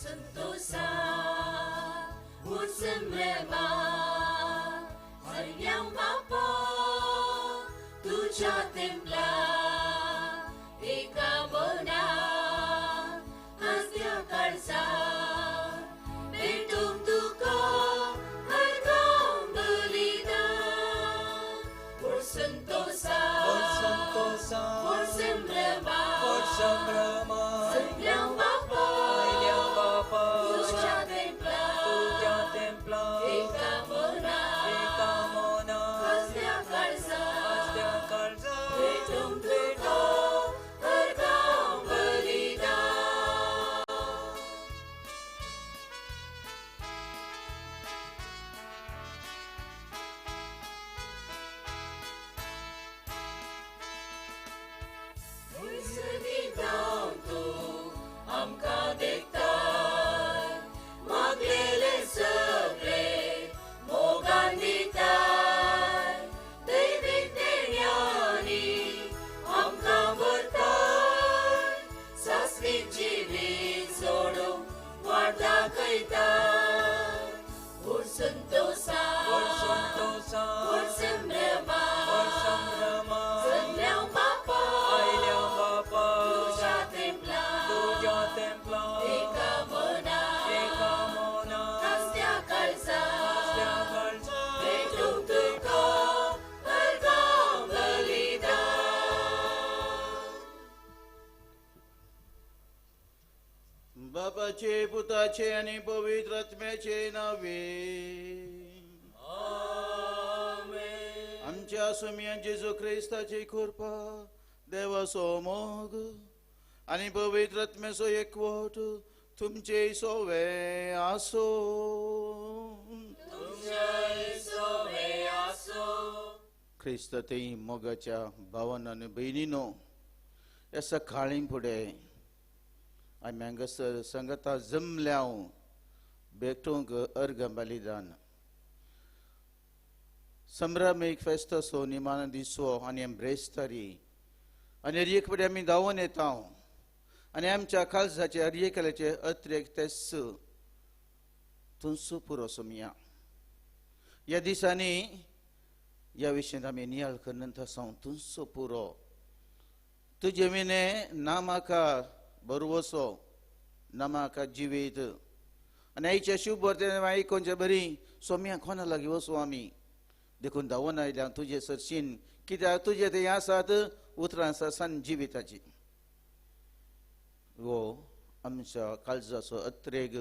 संतोषा व्हड संभ्रमा आयल्या बापा तुज्या तेंपला एका मना हांसत्या काळजा भेटूंक तुका हरगांव बलिदान व्हड संतोषा व्हड संभ्रमा सगल्या बापा तुज्या तेंपला एका मना हांसत्या काळजा भेटूंक तुका हरगांव बलिदान. सगळी तूं आमकां देखता मागलेले सगळे मोगान दिता दैवीक देण्यांनी आमकां भरता सासवीक जिवीत सोडूंक वाट दाखयता. व्हड संतोषा व्हड संभ्रमा सगल्या बापा तुज्या तेंपला एका मना हांसत्या काळजा भेटूंक तुका हरगांव बलिदान. बापाचे पुताचे आनी पवित्र आत्म्याचे नावे आमच्या सुमयान जेजू क्रिस्ताची कृपा देवाचो मोग आनी पवित्र आत्म्याचो एकवट तुमचे सोवे आसो. क्रिस्त थंय मोगाच्या भावान आनी भयणीनो ह्या सकाळीं फुडें आमी हांगासर संगता जमल्या भेटूंक अर्घ बलिदान संभ्रमीक फेस्त असो निमान दिसो आनी एम्ब्रेस तरी आनी एक फुडें आमी धांवून येता आनी आमच्या काळजाचे अरयेकल्याचे अत्रेक तेस तुमचो पुरो सोमया. ह्या दिसांनी ह्या विशयांत आमी नियाळ करनंत आसा तुमचो पुरो तुजे विणे ना म्हाका बरवसो ना म्हाका जिवीत आनी आयच्या शुभ वर्तमान आयकोनचे बरी सोमया कोणा लागीं वचूं आमी देखून धांवून आयल्या तुजे सरशीन कित्याक तुजे ते आसात उतरां आसा सान जिविताची वो आमच्या काळजाचो अत्रेग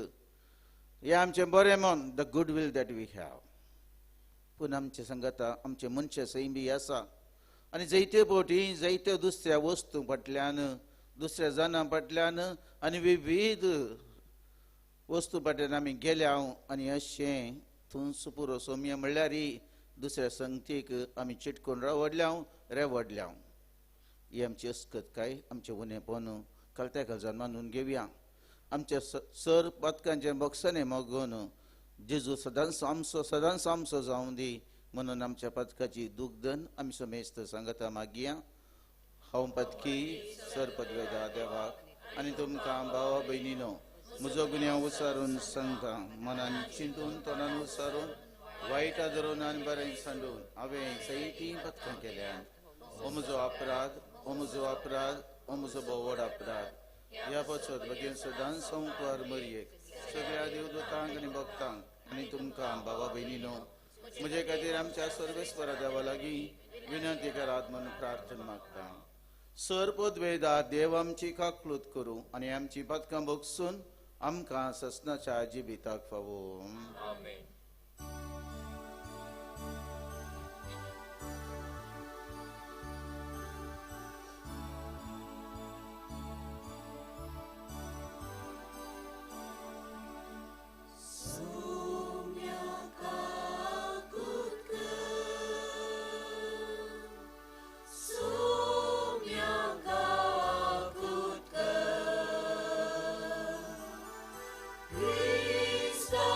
हे आमचें बरें मन the good will that we have. पूण आमचे संगता आमचे मनशे सैम बी आसा आनी जायते फावटी जायत्या दुसऱ्या वस्तू फाटल्यान दुसऱ्या जाणां फाटल्यान आनी विविध वस्तू फाटल्यान आमी गेल्या आनी अशें थंयच पुरो सोमया म्हणल्यार दुसऱ्या संगतीक आमी चिटकून रावडल्या रेवडल्या. ही आमची अस्कत काय आमचें उणेपण कळत्या काळजान मानून घेवया. आमच्या सर पातकांच्या बक्षाने मोगून जेजू सदांच आमचो सदांच आमचो जावं दी म्हणून आमच्या पदकाची दुग्धन आमी समेस्त सांगता मागया. हांव पदकी सर पदवेदा देवाक आनी तुमकां भावा भयणीनो म्हजो गुन्यांव उसारून सांगता मनान चिंतून तोंडान उसारून वायटा धरून आनी बरें सांडून हांवें सयती पदकां केल्यान. हो म्हजो अपराध हो म्हजो अपराध हो म्हजो भोव व्हड अपराध. ह्या पचत बगेन सदांच संवकार मरयेक सगळ्या देवदूतांक आनी भक्तांक आनी तुमकां भावा भयणीनो म्हजे खातीर आमच्या सर्वेस्परा देवा लागीं विनंती करात म्हणून प्रार्थना मागता. सर पदवेदा देव आमची काकलूत करूं आनी आमची पदकां भोगसून आमकां ससनाच्या जिविताक फावो. आमेन. Krista.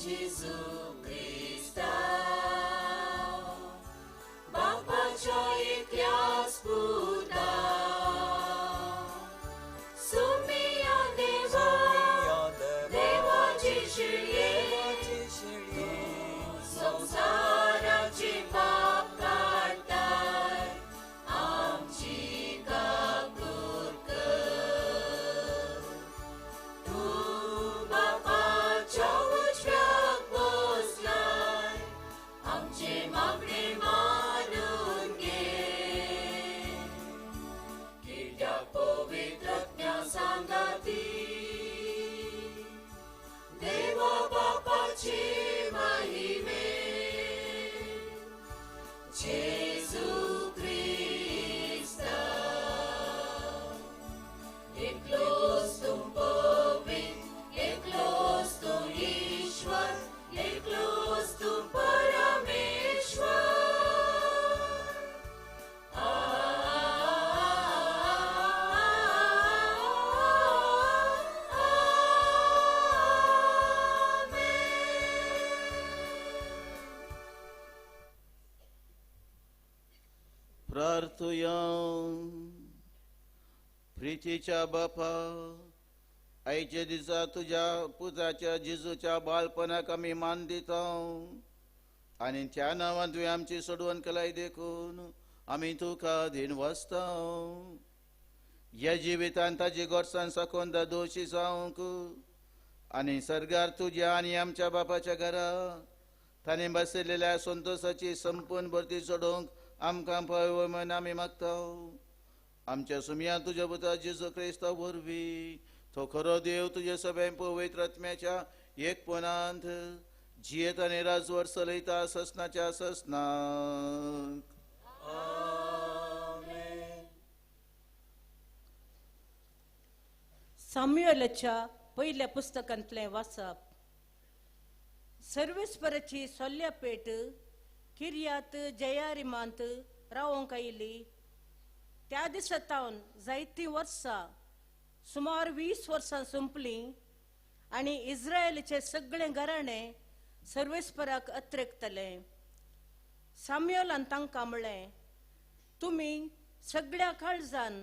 जेजू क्रिस्ता बापाच्या एकल्याच पुता सुमिया देवा देवाची शिळये तूं संवसाराची पाप काडटाय आमची काकूर कर तूं बापाच्या उजव्याक बसलाय आमचे मागणे मानून घे कित्याक पवित्रज्ञा सांगाती देवा बापाची महिमे जेजू क्रिस्ता एकलोच तूं पवित्र एकलोच तूं ईश्वर एकलोच तूं परमेश्वर. प्रार्थुया. प्रितीच्या बापा, आयच्या दिसा तुज्या पुताच्या जेजूच्या बाळपणाक आमी मान दिता आनी त्या नांवान तुवें आमची सोडवण केलाय देखून आमी तुका धीन वाचता. ह्या जिवितान ताजी गोडसाण साकून दोशी जावंक आनी सर्गार तुज्या आनी आमच्या बापाच्या घरा ताणें बसयलेल्या संतोशाची संपूर्ण भरती सोडोवंक आमकां पळय म्हूण आमी मागता. आमच्या सुमया तुज्या पुता जेजू क्रिस्ता वरवीं तो खरो देव तुजे सगळ्या पवित्र आत्म्याच्या एकपणांत जियेत आनी राजवट चलयता ससनाच्या ससनाक. साम्युएलाच्या पयल्या पुस्तकांतलें वाचप. सर्वेस्पराची सोल्ल्यापेट किर्यात जयारिमांत रावोंक आयली. त्या दिसा तावन जायतीं वर्सां सुमार 20 वर्सां सोंपलीं आनी इस्रायलाचें सगळें घराणें सर्वेस्पराक अत्रेकतलें. साम्युएलान तांकां म्हणलें, तुमी सगळ्या काळजान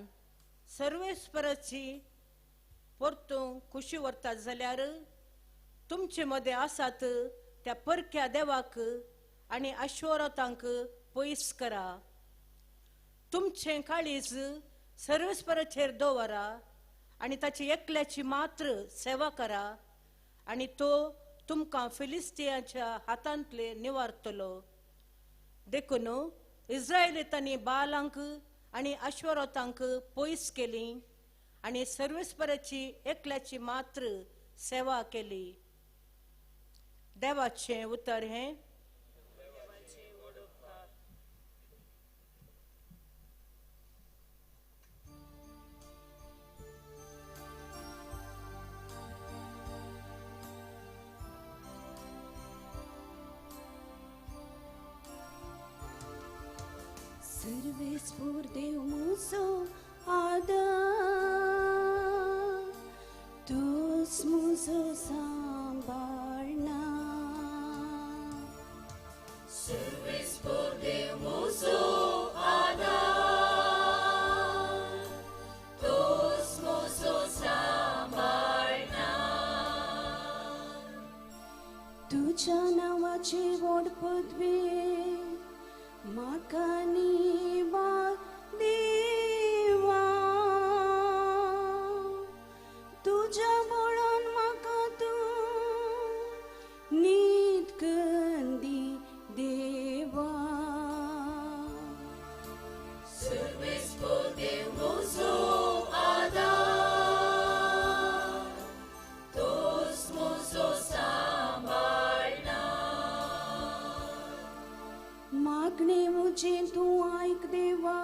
सर्वेस्पराची परतून खुशी व्हरतात जाल्यार तुमचे मदें आसात त्या परक्या देवाक आनी आश्वरतांक पयस करा. तुमचें काळीज सर्वेस्पराचेर दवरा आनी ताची एकल्याची मात्र सेवा करा आनी तो तुमकां फिलिस्तियाच्या हातांतले निवारतलो. देखून इस्रायलितांनी बालांक आनी आश्वरतांक पयस केली आनी सर्वेस्पराची एकल्याची मात्र सेवा केली. देवाचें उतर हें. सर्वेस्पोर देव मुजो आदार तूंच मुजो सांबाळना. सर्वेस्पोर देव मुजो आदार तूंच मुजो सांबाळना. तुज्या नांवाची व्हड पदवी म्हाका निवा देवा. तुज्या बळान म्हाका तूं न्हीद कंदी देवा. सर्वेस्पोर देव मुजो आदार तूंच मुजो सांबाळना. मागणे म्हजें तूं आयक देवा,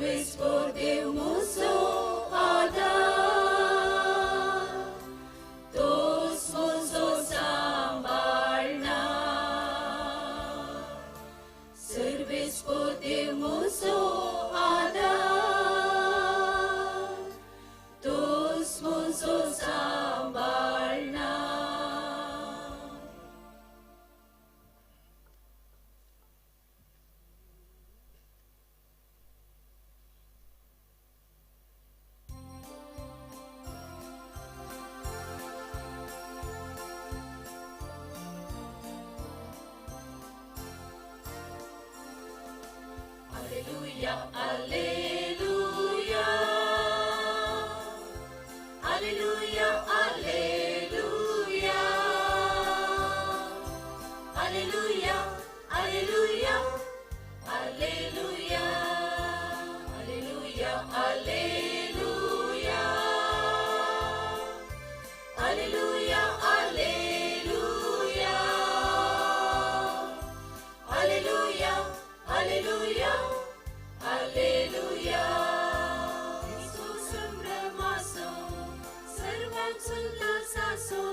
सर्वेस पोर देव म्हजो आदार, तोच म्हजो सांबाळना. सर्वेस पोर देव म्हजो आदार, तोच म्हजो सांबाळना. Alleluia, alleluia, alleluia, alleluia, alleluia, alleluia, alleluia, alleluia, alleluia, alleluia, alleluia, alleluia, alleluia, alleluia. क्रिस्तो संभ्रमासो, सर्वांक उल्हासासो,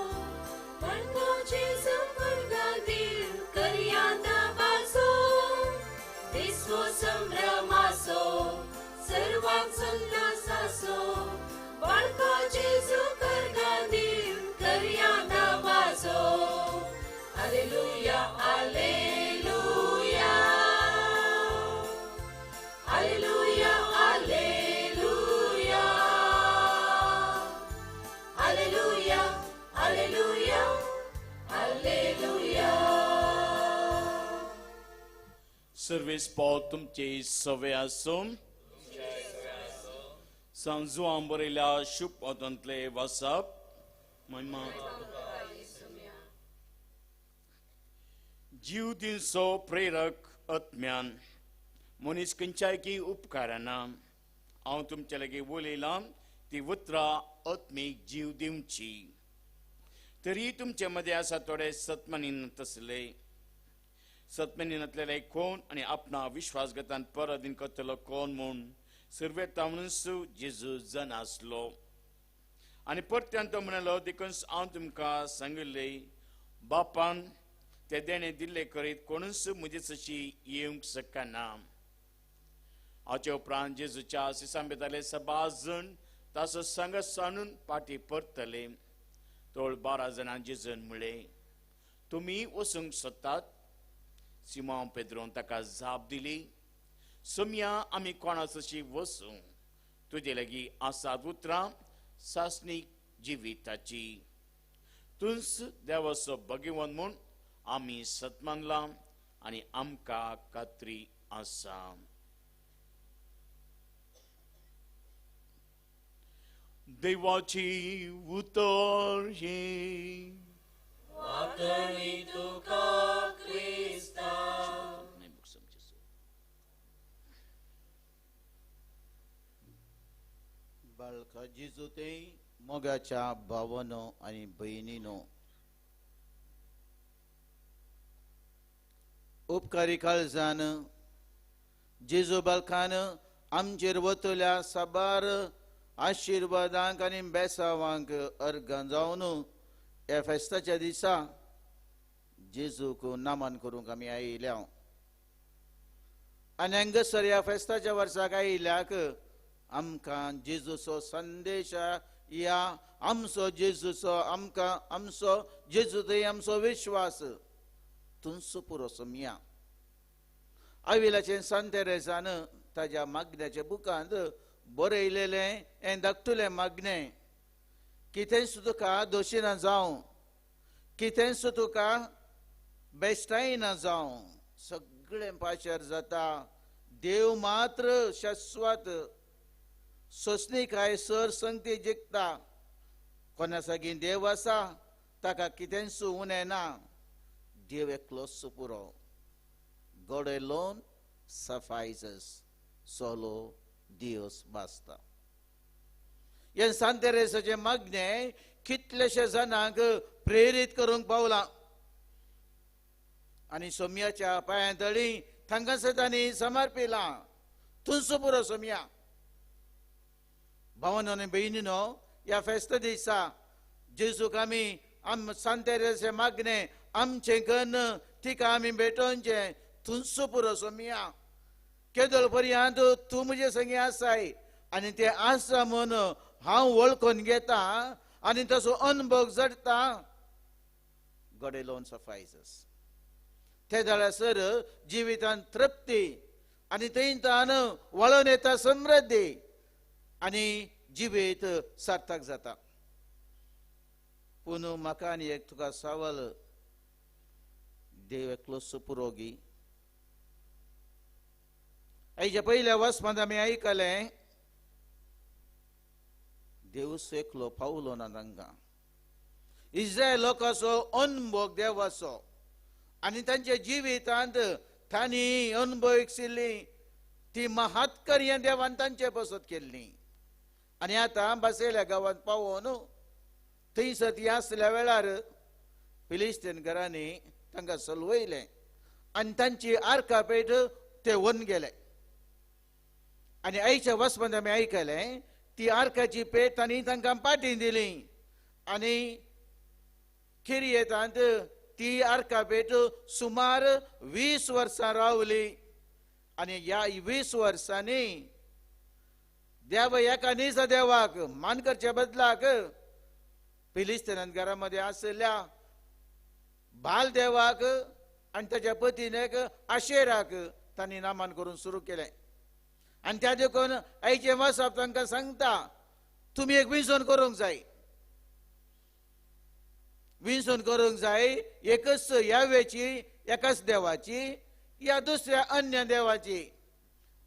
बाळको जेजू मुर्गादीर करयाता बासो. क्रिस्तो संभ्रमासो, सर्वांक उल्हासासो, बाळको जेजू करगादीर करयाता बासो. Alleluia, alleluia, alleluia, alleluia, alleluia, alleluia, alleluia. Service पाव तुमचे सवे आसून सांजुआं बरयल्या शुभ वाचप महिमा जीव दिवचो प्रेरक आत्म्यान मनीस खंयच्याय की उपकारना. हांव तुमचे लागीं उलयलां ती उतरां आत्मीक जीव दिवची. तरी तुमचे मदें आसा थोडे सत्मनीन तसले सत्मनीनांतले कोण आनी आपणा विश्वासघातान परत करतलो कोण म्हूण सुरवेता म्हणून जेजू जन आसलो. आनी परत्यान तो म्हणलो, देखून हांव तुमकां सांगिल्लें, बापान ते देणें दिल्ले करीत कोणूच म्हजे सशी येवंक शकना. हाचे उपरांत जेजूच्या सिसांबेताले सभा जण ताचो सांगात सांडून पाटी परतले. तोळ 12 जाणां जेजून म्हळें, तुमी वचूंक सोदतात? सिमांव पेद्रोन ताका जाप दिली, सोमया आमी कोणासशी वचूं? तुजे लागीं आसात उतरां सासणीक जिविताची. तूंच देवाचो भगवंत म्हूण आमी सत मानलां आनी आमकां खात्री आसा. देवाची उतर हें. वाकणी तुका क्रिस्ता. बाळका जेजू ते मोगाच्या भावानो आनी भयणीनो, उपकारी काळजान जेजू बालकान आमचेर वतल्या साबार आशिर्वादांक आनी बेसावांक अर्गां जावन ह्या फेस्ताच्या दिसा जेजूक नामान करूंक आमी आयिल्ल्या. आनी हांगासर ह्या फेस्ताच्या वर्साक आयिल्ल्याक आमकां जेजूचो संदेश या आमचो जेजूचो आमकां आमचो जेजू थंय आमचो विश्वास तुमचो पुरो सोमया. आविलाचें सांत तेरेसान ताज्या मागण्याच्या बुकांत बरयलेलें हें धाकटुलें मागणें, कितेंच तुका दोशी ना जावं, कितेंच तुका बेश्टायना जावं, सगळें पाशार जाता. देव मात्र शाश्वत सोंसणीकाय सर संगती जिखता. कोणा सागी देव आसा ताका कितेंच उणें ना. देव एकलोच पुरो. God alone suffices, solo Dios basta. हें सांत तेरेसाचें मागणें कितलेशे जाणांक प्रेरीत करूंक पावलां आनी सोम्याच्या पांयां तळी तांकां तांणी समर्पिलां. तुंचो पुरो सोमया. भावानो आनी भयणीनो, ह्या फेस्त दिसा जेजूक आमी सांतेराचें मागणें आमचें कन्न तिका आमी भेटोवचें, तुंचो पुरो सोमया. केदोळ पर्यंत तूं म्हजे संगी आसाय आनी तें आसा म्हूण हांव वळखून घेता आनी तसो अनुभव जडटा. God alone suffices. ते जाल्यार जिवितान तृप्ती आनी थंयतान वळोन येता समृद्धी आनी जिवीत सार्थक जाता. पूण म्हाका आनी एक तुका सवाल, देव एकलो सुपुरोगी. आयच्या पयल्या वसपांत आमी आयकलें, देवूच एकलो पावलो ना तांकां. इस्रायल लोकांचो अनभोग देवाचो आनी तांच्या जिवितांत तांणी अनुभव आशिल्ली ती महात्कार्यां देवान तांचे पसत केल्ली. आनी आतां बसयल्या गांवांत पावोन थंयसर ती आसल्या वेळार फिलिस्तीन घरांनी तांकां सलवयलें आनी तांची आर्का पेट ते व्हरून गेले. आनी आयच्या वसपांत आमी आयकलें ती आर्काची पेट तांणी तांकां पाटी दिली आनी किरियतांत ती आर्का पेट सुमार 20 वर्सां रावली. आनी ह्या 20 वर्सांनी देव एका निज देवाक मान करच्या बदलाक फिलिस्तीनान घरामध्ये आशिल्ल्या बाल देवाक आनी ताच्या पतीनेक आशेराक तांणी नामान करून सुरू केलें. आनी त्या देखून आयचें वसप तांकां सांगता, तुमी एक विंचोवन करूंक जाय, विंचोवन करूंक जाय एकच यावेची, एकाच देवाची या दुसऱ्या अन्य देवाची.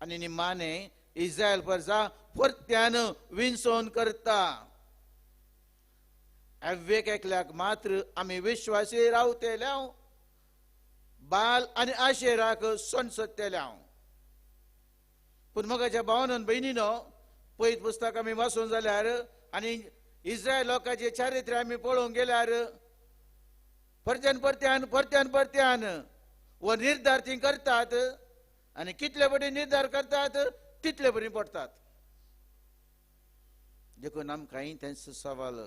आनी निमाणे इस्रायल प्रजा परत्यान विंचोवन करता. एवेक एकल्याक मात्र आमी विश्वासी रावतेल्या, बाल आनी आशेराक सणसत्तेल्या. पूण मगाच्या भावान भयणीनो, पयत पुस्तक आमी वाचून जाल्यार आनी इस्रायल लोकांचे चारित्र्य आमी पळोवंक गेल्यार परत्यान परत्यान परत्यान परत्यान हो निर्धार ती करतात आनी कितले पटी निर्धार करतात तितले पटी पडटात. देखून आमकांय तेंचो सवाल,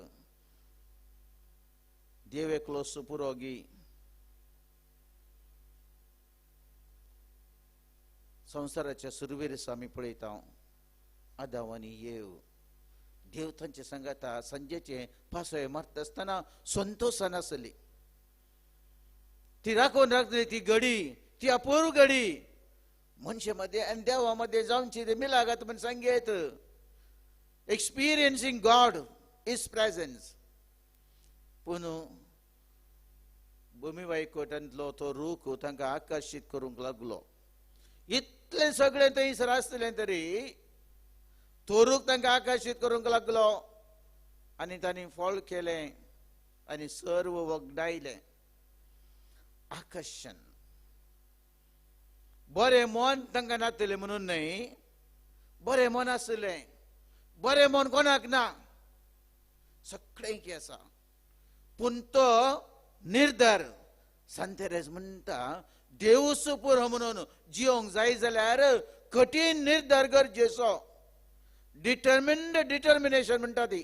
देव एकलो सुपुरोगी. संवसाराच्या सुरवेर आमी पळयता आदाव आनी येव देव तांचे सांगाता सांजेचे पासय मारता आसतना संतोशान आसली. ती राखून राखली ती घडी, ती अपूर्व घडी मनशे मदें आनी देवा मदें जावची ती मिलागत म्हण सांगेत. Experiencing God is presence. पूण भूमी वायकोटांतलो तो रूख तांकां आकर्शीत करूंक लागलो. इतलें सगळें थंयसर आसलें तरी तो रूख तांकां आकर्शीत करूंक लागलो आनी तांणी फळ केलें आनी सर्व वगडायलें. आकर्शण बरें मन तांकां नातलें म्हणून न्हय, बरें मन आसलें, बरें मन कोणाक ना, सगळें की आसा. पूण तो निर्धार सांतेरेज म्हणटा देव सुपुरो म्हणून जिवंक जाय जाल्यार कठीण निर्धार गरजेचो. डिटर्मिन्ड डिटर्मिनेशन म्हणटा ती.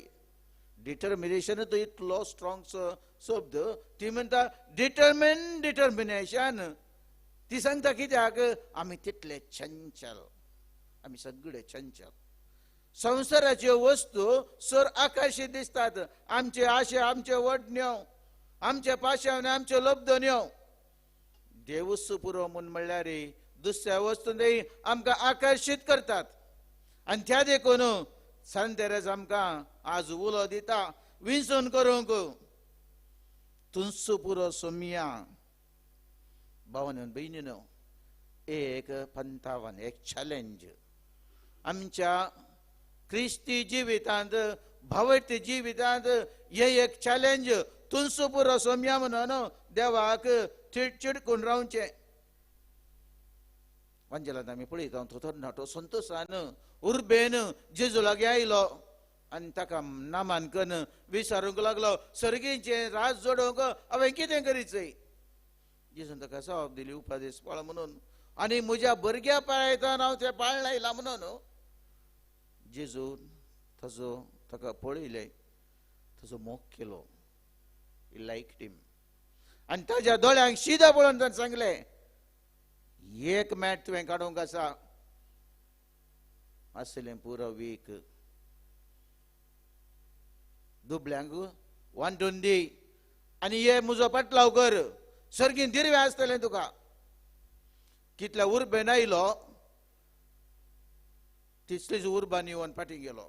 डिटर्मिनेशन तो इतलो स्ट्रॉंग शब्द. ती म्हणटा डिटर्मिन डिटर्मिनेशन. ती सांगता कित्याक आमी तितले चंचल, आमी सगळे चंचल. संवसाराच्यो वस्तू सर आकर्शीत दिसतात, आमचे आशे, आमचे वडण्यो, आमचे पाशाव, आमच्यो लब्धन्यो. देवूच पुरो म्हूण म्हणल्यार दुसऱ्या वस्तू आमकां आकर्शीत करतात. आनी त्या देखून सांत तेरेज आमकां आज उलो दिता विंचून करूंक, तुंचो पुरो सोमया. भावान भयणीनो, एक पंतावन, एक चॅलेंज आमच्या क्रिस्ती जिवितांत, भावर्थी जिवितांत हे एक चॅलेंज. तुंचो पुरो सोमया म्हणून देवाक चिडकून रावचें. वांजेलांत आमी पळयता तो तरणाटो संतोशान उर्बेन जेजू लागीं आयलो आनी ताका नामान कन्न विचारूंक लागलो, सर्गीचें राज जोडोवंक हांवें कितें करीचें? जेजून ताका जबाब दिली, उपादेश पाळ म्हणून. आनी म्हज्या भुरग्या पाळयतान हांव तें पाळण आयलां म्हणून जेजून ताजो ताका पळयलें, ताजो मोग केलो, ही लायक्ड हिम. आनी ताज्या दोळ्यांक शिदा पळोवन ताणें सांगलें, एक मॅट तुवें काडूंक आसा, आसलें पुरो वीक दुबल्यांक वांटून दी आनी हे म्हजो पाटलाव कर, सर्गीन दिरवें आसतलें तुका. कितल्या उर्बेन आयलो तितलीच उर्बान येवन फाटीं गेलो,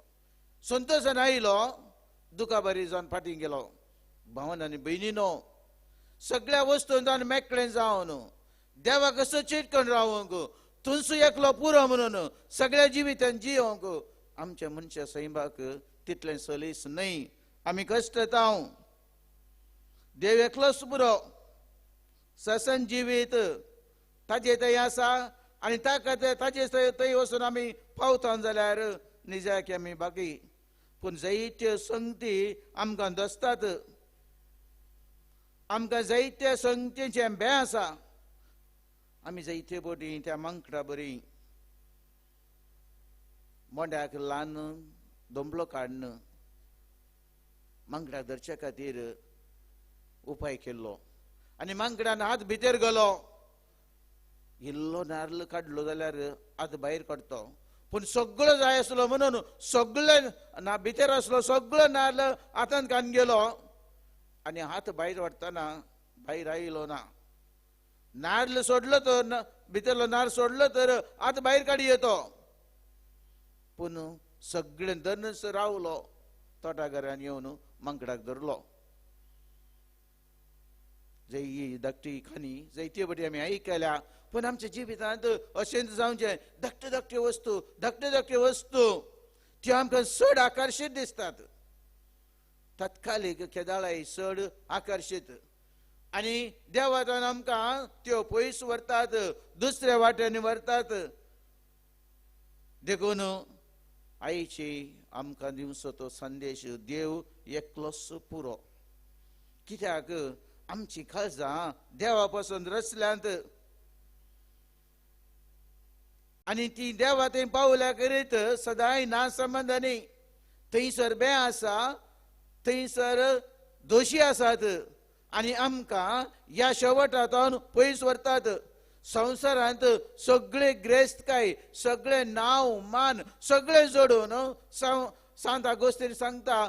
संतोशान आयलो दुखाबारी जावन फाटीं गेलो. भावन आनी भयणीनो, सगळ्या वस्तूंत मेकळें जावन देवाक कसो चिटकून रावंक, तुमचो एकलो पुरो म्हणून सगळ्या जिवितान जियोंक आमच्या मनशा सैमाक तितलें सलीस न्हय. आमी कश्टता, देव एकलोच पुरो, ससन जिवीत ताजे थंय आसा आनी ताका ताजे थंय वचून आमी पावता जाल्यार निजाक आमी बाकी. पूण जायत्यो संगती आमकां दसतात, आमकां जायत्या संगतीचें बें आसा. आमी जायते बोटी त्या मांकडा बरी मोंड्याक ल्हान दोंबलो काडून मांकडाक धरच्या खातीर उपाय केल्लो आनी मांकडान हात भितर गेलो, इल्लो नार्ल काडलो जाल्यार हात भायर काडतो, पूण सगळो जाय आसलो म्हणून सगळे ना भितर आसलो सगळो नार्ल हातान काडून गेलो आनी हात भायर वाडटना भायर आयलो ना. नार्ल सोडलो तर भितरलो नार्ल सोडलो तर हात भायर काडी येतो, पूण सगळें धनस रावलो तोटाघरान येवन मांकडाक धरलो. जय धाकटी खाणी जायते बटी आमी आयकल्या, पूण आमच्या जिवितांत अशेंच जावचें, धाकट्यो धाकट्यो वस्तू, धाकट्यो धाकट्यो वस्तू त्यो आमकां चड आकर्शीत दिसतात, तत्कालीक केदाळाय चड आकर्शीत, आनी देवान आमकां त्यो पयस व्हरतात, दुसऱ्या वाट्यांनी व्हरतात. देखून आईची आमकां दिवचो तो संदेश, देव एकलोच पुरो. कित्याक आमची काळजां देवा पासून रचल्यांत आनी ती देवा थंय पावल्या करीत सदांय ना संबंदांनी थंयसर बें आसा, थंयसर दोशी आसात आनी आमकां ह्या शेवटांत पयस व्हरतात. संवसारांत सगळे ग्रेस्तकाय, सगळे नांव मान सगळे जोडून सांत आगोस्तीन सांगता,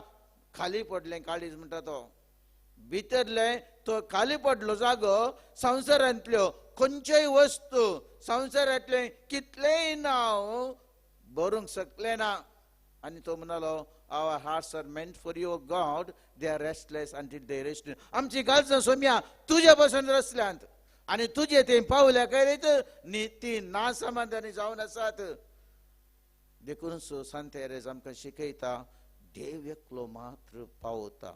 खाली पडलें काळीज म्हणटा तो, भितरलें तो खाली पडलो जागो. संवसारांतल्यो खंयच्योय वस्तू, संवसारांतलें कितलेंय नांव बरोवंक शकलें ना. आनी तो म्हणालो, our hearts are meant for your God, they are restless until they rest. आमची काळजां सोम्या तुज्या पासून रसल्यांत आनी तुजे थंय पावल्या करीत न्ही ती ना समाधानी जावन आसात. देखून सांत तेरेज आमकां शिकयता, देव एकलो मात्र पावता,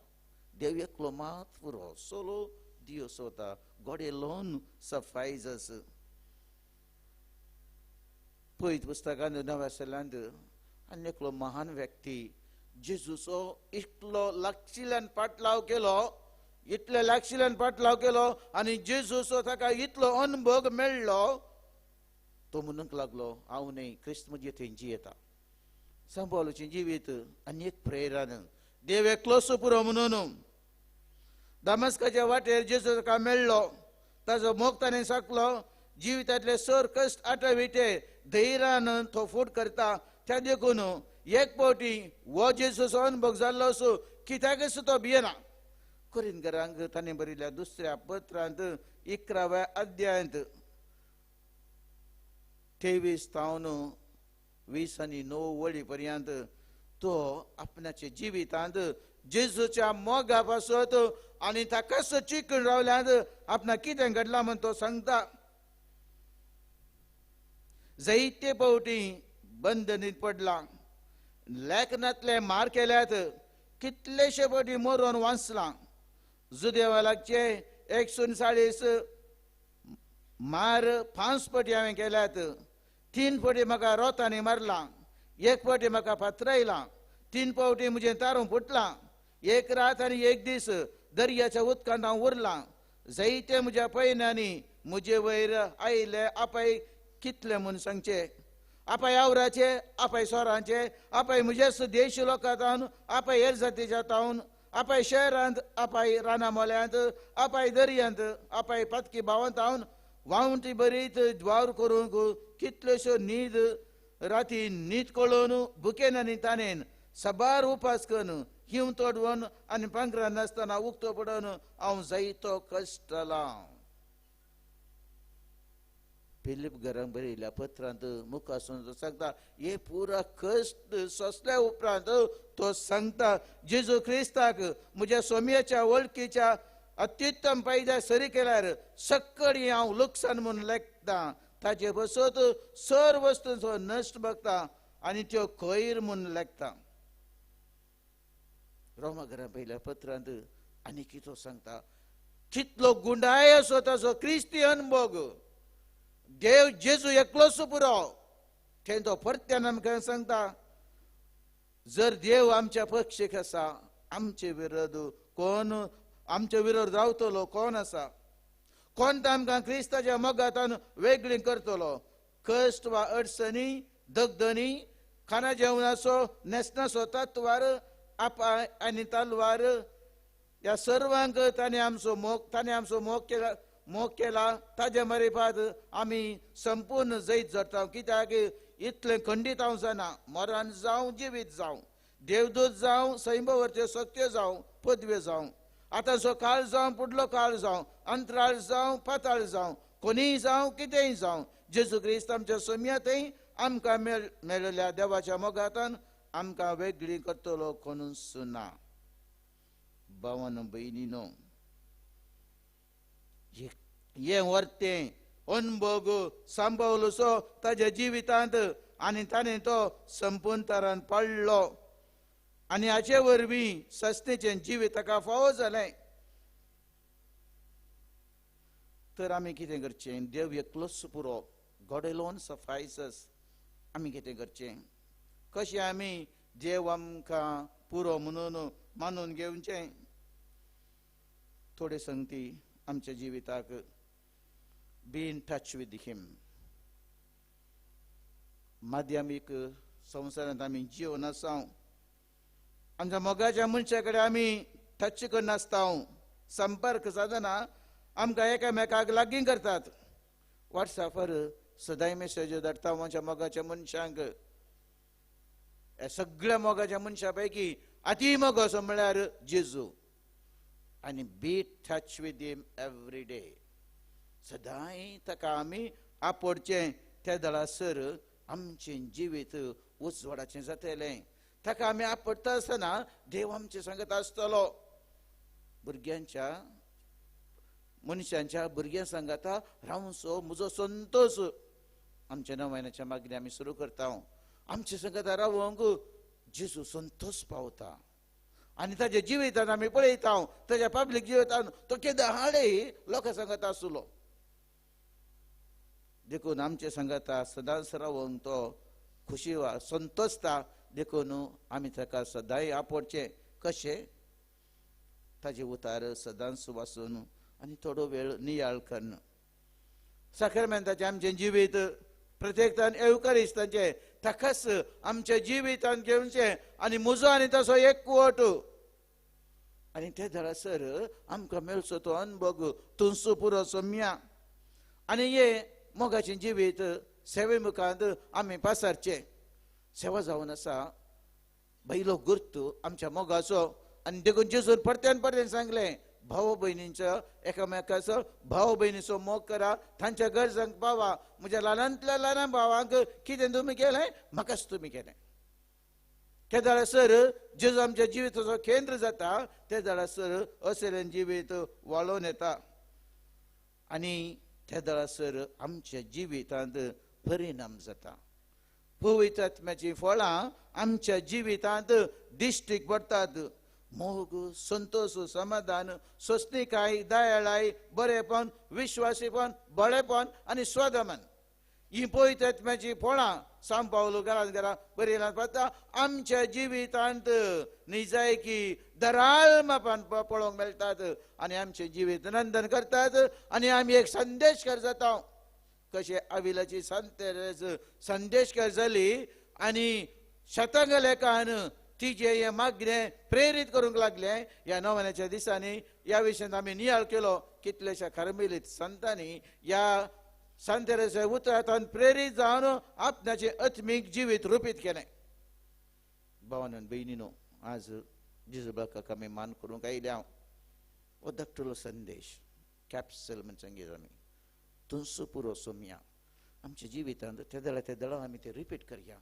देव एकलो मात पुरो, सोलो दिवस वता, गॉड एलोन सफायजस. पयत पुस्तकांत नव्या सल्यांत आनी एकलो महान व्यक्ती जेजूचो इतलो लागशिल्ल्यान पाटलाव केलो, इतले लागशिल्ल्यान पाटलाव केलो आनी जेजूचो ताका इतलो अनभोग मेळ्ळो, तो म्हणूंक लागलो, हांव न्हय, क्रिस्त म्हजे थंय जियेता. सांबाळूचें जिवीत आनी एक प्रेरण, देव एकलोच पुरो म्हणून. दामस्काच्या वाटेर जेजू ताका मेळ्ळो, ताजो मोग ताणें साकलो, जिवितांतले सर कश्ट आठविटे धैर्यान तो फूट करता. त्या देखून एक फावटी हो जेजूचो अनुभव जाल्लो असो कित्याकच तो भियेना. कोरिंथकरांक ताणें बरयल्ल्या दुसऱ्या पत्रांत 11व्या अध्यायांत 23 तावन 20 आनी 9 वळी पर्यंत तो आपणाच्या जिवितांत जेजूच्या मोगा पासत आनी ताकाच चिकून रावल्यात आपणाक कितें घडलां म्हण तो सांगता. जायते फावटी बंदनीत पडला, लेखनांतले मार केल्यात, कितलेशे फावटी मरोन वाचलां. जुदेवा लागचे 140 मार 5 फावटी हांवें केल्यात, 3 फावटी म्हाका रोतांनी मारलां, 1 फावटी म्हाका फातरायलां, 3 फावटी म्हजें तारूं फुटलां, 1 रात आनी 1 दीस दर्याच्या उदकांत हांव उरलां. जायते म्हज्या पयन्यांनी म्हजे वयर आयिल्ले आपाय कितले म्हूण सांगचे, आपाय आवराचे, आपाय सोरांचे, आपाय म्हज्याच देश लोकांत, आपाय हेर जातीच्या तावन, आपाय शहरांत, आपाय राना मोल्यांत, आपाय दर्यांत, आपाय पातकी भावांत हांव वावंटी बरीत वावर करूंक कितल्योश्यो न्हीद राती न्हीद कळोवन भुकेन आनी ताणेन साबार उपास करून हिंव तोडवन आनी पांगरान नासतना उक्तो पडून हांव जायतो कश्टलां. फिलीप घरांक बरयल्या पत्रांत मुखासून तो सांगता हे पुरा कश्ट सोंसल्या उपरांत तो सांगता जेजू क्रिस्ताक म्हज्या सोम्याच्या वळखीच्या अत्युत्तम फायद्या सरी केल्यार सक्कडी हांव लुकसाण म्हूण लेखता, ताचे बसत सर वस्तूंचो नश्ट बघता आनी त्यो खैर म्हूण लेखता. रोमा घरा पयल्या पत्रांत आनी कितो सांगता कितलो गुंडाय असो ताचो क्रिस्ती अनभोग, देव जेजू एकलोच पुरो. थंय तो परत्यान आमकां सांगता जर देव आमच्या पक्षीक आसा आमचे विरोध कोण, आमचे विरोध रावतलो कोण आसा, कोण तो आमकां क्रिस्ताच्या मोगातान वेगळी करतलो. कश्ट वा अडचणी, दगदणी, खाना जेवणाचो न्हेसणाचो तत्वार, आपाय आनी तलवार ह्या सर्वांक ताणें आमचो मोग, ताणें आमचो मोग केला, मोग केला. ताजे मरेपात आमी संपूर्ण जैत जोडटा. कित्याक इतलें खंडीत हांव जाणा, मरण जावं जिवीत जावं, देवदूत जावं, सैमावरच्यो सक्त्यो जावं, पदव्यो जावं, आतांचो काळ जावं, फुडलो काळ जावं, अंतराळ जावं, पाताळ जावं, कोणीय जावं, कितेंय जावं, जेजू क्रिस्त आमच्या सोम्यातय आमकां मेळिल्ल्या देवाच्या मोगातान आमकां वेगळी करतलो कोणूच ना. भावानो भयणीनो, हें वर्तें अनभोग सांबावलोसो ताज्या जिवितांत आनी ताणें तो संपूर्ण पाळ्ळो आनी हाचे वरवीं सस्तेचें जिवीत ताका फावो जालें. तर आमी कितें करचें? देव एकलोच पुरो, गॉड एलोन सफायसस. आमी कितें करचें? कशें आमी देव आमकां पुरो म्हणून मानून घेवचें? थोडे संगती आमच्या जिविताक be in touch with him. माध्यमीक संवसारांत आमी जिवन आसा, आमच्या मोगाच्या मनशा कडेन आमी टच करनासता, संपर्क सादना, आमकां एकामेकाक लागीं करतात. वॉट्सॅपार सदांय मेसेज धाडटा आमच्या मोगाच्या मनशांक. ह्या सगळ्या मोगाच्या मनशां पैकी अती मोग असो म्हळ्यार जेजू. आनी be touch with him every day. सदांय ताका आमी आपोडचें, त्या दळासर आमचें जिवीत उजवाडाचें जातलें. ताका आमी आपडटा आसतना देव आमचे सांगत आसतलो. भुरग्यांच्या मनशांच्या भुरग्यां सांगाता रावचो म्हजो संतोश. आमच्या नवयनाच्या मागणी आमी सुरू करता. आमचे सांगाता रावंक जेजू संतोश पावता आनी ताज्या जिवितान आमी पळयता, ताज्या पब्लीक जिवितान तो केदां हाडे लोकां सांगाता आसलो. देखून आमचे सांगाता सदांच रावंक तो खुशी वा संतोशता. देखून आमी ताका सदांय आपोडचें. कशें? ताजे उतार सदांच वाचून आनी थोडो वेळ नियाळ करून. साकरमेंताचें आमचें जिवीत प्रत्येकतान एवकारिस्तांचें ताकाच आमच्या जिवितान घेवचें आनी म्हजो आनी तसो एकवट. आनी ते धरासर आमकां मेळचो तो अनभोग तुमचो पुरो सोम्या. आनी हे मोगाचें जिवीत सेवे मुखांत आमी पासारचें. सेवा जावन आसा बैलो गुर्त आमच्या मोगाचो. आनी देखून जेजून परत्यान परत्यान सांगलें, भाव भयणींचो एकामेकाचो भाव भयणीचो मोग करा, तांच्या गरजांक पावा. म्हज्या ल्हानांतल्या ल्हान भावांक कितें तुमी केलें म्हाकाच तुमी केलें. ते जाल्यार जेजू आमच्या जिविताचो केंद्र जाता, ते जाल्यार असलें जिवीत वाळोवन येता आनी ते जाल्यार आमच्या जिवितांत परिणाम जाता. पवित्र आत्म्याचीं फळां आमच्या जिवितांत दिश्टीक पडटात. मोग, संतोश, समाधान, सोंसणीकाय, दयाळाय, बरेपण, विश्वासीपण, बळेपण आनी स्वदमन. ही पवित्र आत्म्याची फळां सांव पावलो घरान घरा बरयला पळता आमच्या जिवितांत निजायकी दराल मापान पळोवंक मेळटात आनी आमचें जिवीत नंदन करतात आनी आमी एक संदेशकर जाता. कशें आविलाची संत संदेशकर जाली आनी शतंग लेखान तिजे हे मागणें प्रेरीत करूंक लागलें. ह्या नवनाच्या दिसांनी ह्या विशयांत आमी नियाळ केलो. कितलेश्या खरमिलीत संतांनी ह्या संत उतरांत प्रेरीत जावन आपणाचें आत्मीक जिवीत रुपीत केलें. भावान भयणीनो, आज जेजू बाकाक आमी मान करूंक आयल्या. हांव हो धाकटुलो संदेश कॅप्सल म्हण सांगीत आमी तुमचो पुरो सोमया आमच्या जिवितांत तेदळा तेदळा आमी ते रिपीट करया.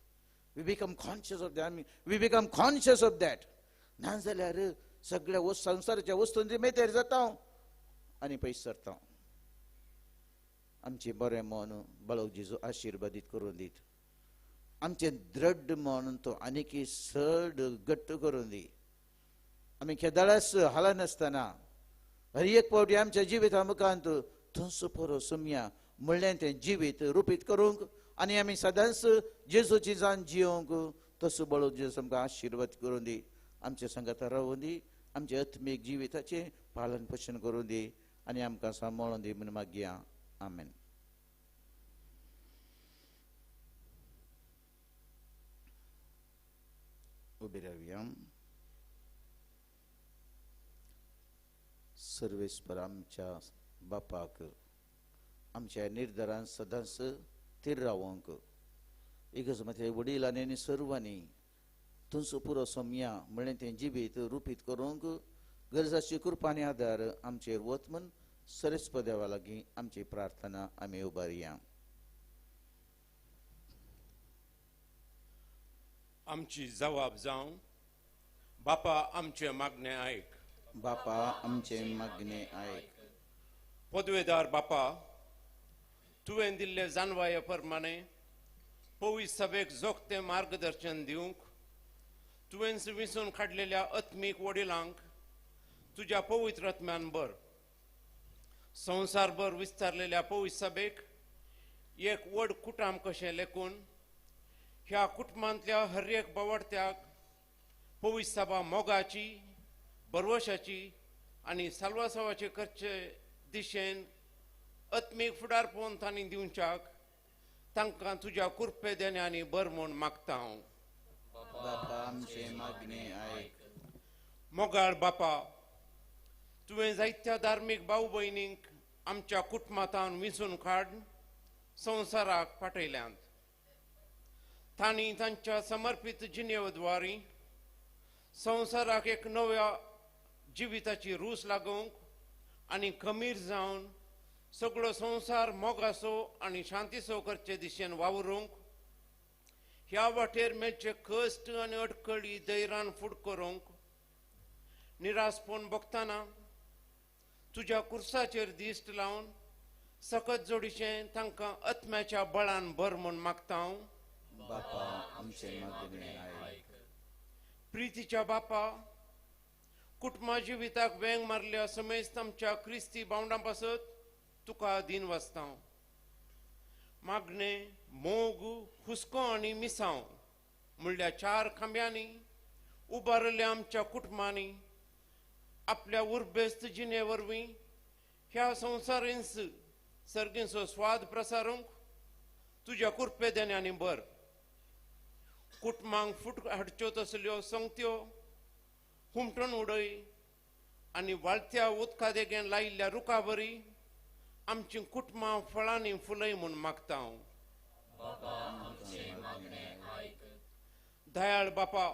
We become conscious of that. We become conscious of that. ना जाल्यार सगळ्या संवसाराच्या वस्तूंची मेतेर जाता आनी पयस सरता. आमचें बरें मन बाळक जेजू आशिर्वादीत करून दीत. आमचें दृढ मन तो आनीकय चड घट्ट करून दी. आमी केदळाच हालनासतना हर एक फावटी आमच्या जिविता मुखांत तुमचो पुरो सोमया म्हणलें तें जिवीत रुपीत करूंक आनी आमी सदांच जेजूची जाण जियोंक तसो बळो जेजू आमकां आशिर्वाद करून दी. आमच्या संगाता रावूं दी. आमच्या आत्मीक जिविताचें पालन पोशण करून दी आनी आमकां सांबाळून दी म्हूण मागया. आमेन. उबी रावया. सर्वेस्पर आमच्या बापाक आमच्या निर्धारान सदांच थीर रावंक एकच मात्शे वडिलांनी आनी सर्वांनी तुमचो पुरो सोमया म्हणलें तें जिवीत रुपीत करूंक गरजाची कृपा आनी आदार आमचेर वत म्हूण सरस्प देवा लागीं आमची प्रार्थना आमी उबारया. आमची जवाब जावं बापा आमचें मागणें आयक. बापा आमचें मागणें आयक. पदवेदार बापा, तुवें दिल्ले जानवाये प्रमाणे पवित्र सभेक जोखतें मार्गदर्शन दिवंक तुवें विंचून काडलेल्या आत्मीक वडिलांक तुज्या पवित्र आत्म्यान भर. संवसारभर विस्तारलेल्या पवित्र सभेक एक व्हड कुटाम कशें लेखून ह्या कुटुंबांतल्या हर एक बावडत्याक पवित्र सभा मोगाची, बरवशाची आनी साल्वासावाचे करचे दिशेन आत्मीक फुडारपण तांणी दिवच्याक तांकां तुज्या कृपे देण्यांनी बर म्हूण मागता हांव. बापा आमचें मागणें आयक. मोगाळ बापा, तुवें जायत्या धार्मीक भाव भयणींक आमच्या कुटुंबांत विंचून काड संवसाराक पाठयल्यांत. तांणी तांच्या समर्पीत जिणेद्वारी संवसाराक एक नव्या जिविताची रूच लागोवंक आनी खमीर जावन सगळो संवसार मोगासो आनी शांतीसो करचे दिशेन वावरूंक ह्या वाटेर मेळचे कश्ट आनी अडकळी धैर्यान फुड करूंक निराशपण भोगतना तुज्या कुर्साचेर दिश्ट लावन सकत जोडीचें तांकां आत्म्याच्या बळान भर म्हूण मागता हांव. बापा आमचें मागणें आयक. प्रितीच्या बापा, कुटुंबा जिविताक वेंग मारल्या समेस्त आमच्या क्रिस्ती भावंडां पासत तुका दीन वाचता. मागणें, मोग, हुस्को आनी मिसांव म्हणल्यार चार खांब्यांनी उबारिल्ल्या आमच्या कुटुंबांनी आपल्या उर्बेस्त जिणे वरवीं ह्या संवसारींस सर्गींचो स्वाद प्रसारूंक तुज्या कृपे देण्यांनी भर. कुटुंबांक फूट हाडच्यो तसल्यो संगत्यो हुमटून उडय आनी वाळत्या उदका देगेन लायिल्ल्या रुखा बरी आमची कुटुंबां फळांनी फुलय म्हूण मागता हांव. दयाळ बापा,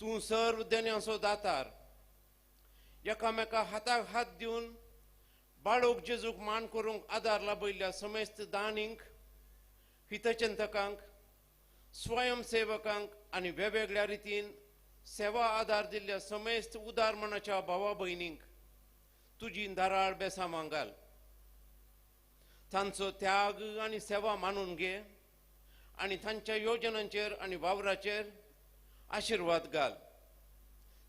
तूं सर्व देण्यांचो दातार. एकामेका हाताक हात दिवन बाळोक जेजूक मान करूंक आदार लाभयल्ल्या समेस्त दानींक, हितचिंतकांक, स्वयंसेवकांक आनी वेगवेगळ्या रितीन सेवा आदार दिल्ल्या समेस्त उदार मनाच्या भावा भयणींक तुजी दाराळ बेसामां घाल. तांचो त्याग आनी सेवा मानून घे आनी तांच्या योजनांचेर आनी वावराचेर आशिर्वाद घाल.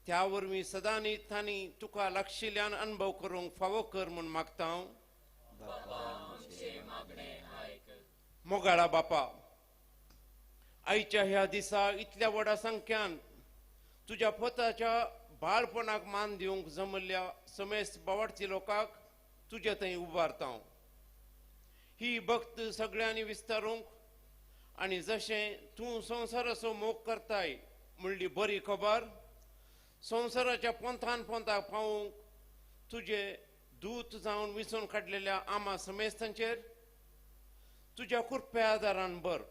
त्या वरवीं सदांनी तांणी तुका लागशिल्ल्यान अनुभव करूंक फावो कर म्हूण मागता हांव. मोगाळा बापा, आयच्या ह्या दिसा इतल्या व्हडा संख्यान तुज्या पोताच्या बाळपणाक मान दिवंक जमल्ल्या समेस्त बावाडची लोकांक तुज्या थंय उबारता. ही भक्त सगळ्यांनी विस्तारूंक आनी जशें तूं संवसाराचो मोग करताय म्हणली बरी खबर संवसाराच्या पोंतान पोंताक पावूंक तुजे दूत जावन विंचून काडलेल्या आमा समेस्तांचेर तुज्या कृपया आदारान बर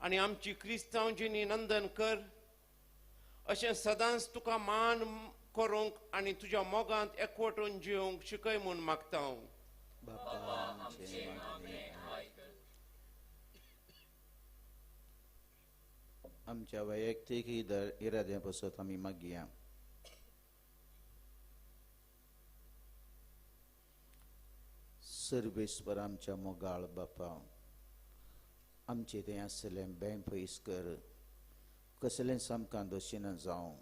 आनी आमची क्रिस्तांव जिणी नंदन कर. अशें सदांच तुका मान करूंक आनी तुज्या मोगांत एकवटून जिवंक शिकय म्हूण मागता हांव. आमच्या वैयक्तीक इराद्या पासत आमी मागया. सर्वेस्पर आमच्या मोगाळ बापा, आमचे थंय आसलें बें पयस कर, कसलेंच आमकां दोशिना जावं,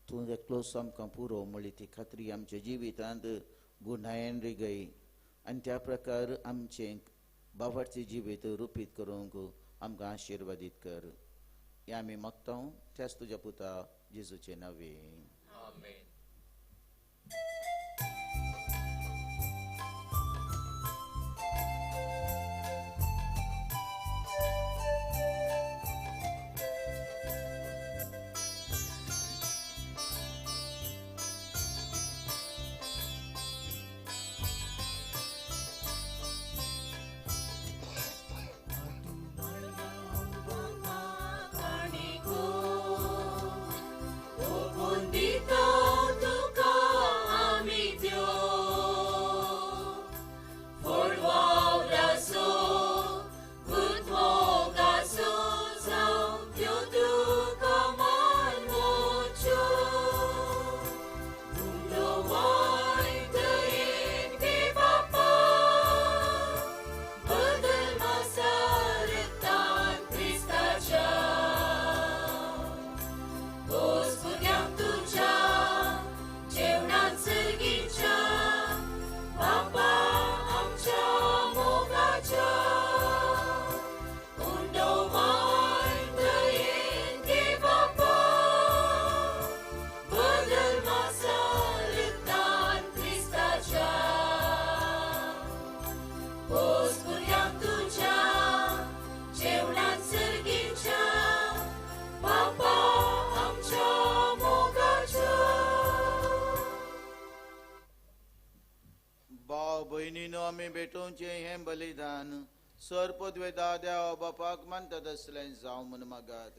तूं एकलोच आमकां पुरो म्हणली ती खात्री आमच्या जिवितांत गुणायन रिगय आनी त्या प्रकार आमचें बाबाचें जिवीत रुपीत करूंक आमकां आशिर्वादीत कर. हें आमी मागता त्याच तुज्या पुता जेजूचे नांवे. आमेन. भेटोवचें हें बलिदान सर पदवेदा देवा बापाक मानता तसलें जावं म्हूण मागात.